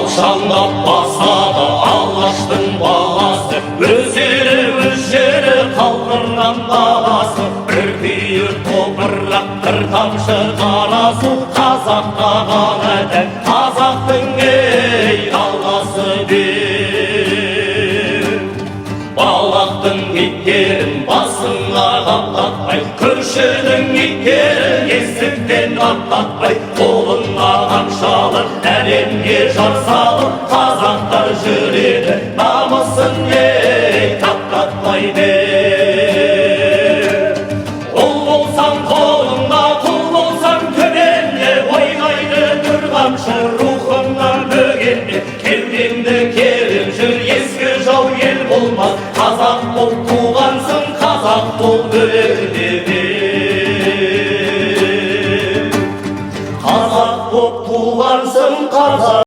Алшаңдап басады Алаштың баласы, өз елі, өз жері, қалғырған даласы. Бір түйір топырақ, бір тамшы қара су қазаққа ғана тән, қазақтың, ей, даласы деп. Балақтың иттерін басыңа қаптатпай, көршінің иттерін есіктен аттатпай, қолыңа қамшы алып, әлемге жар салып, қазақтар жүреді намысын, ей, таптатпай деп. Ұл болсаң қолыңда, құл болсаң төбеңде, ойнайды дүр қамшы, рухыңа бөгелме. Кеудеңді керіп жүр ескі жау, ел болмас, қазақ бол.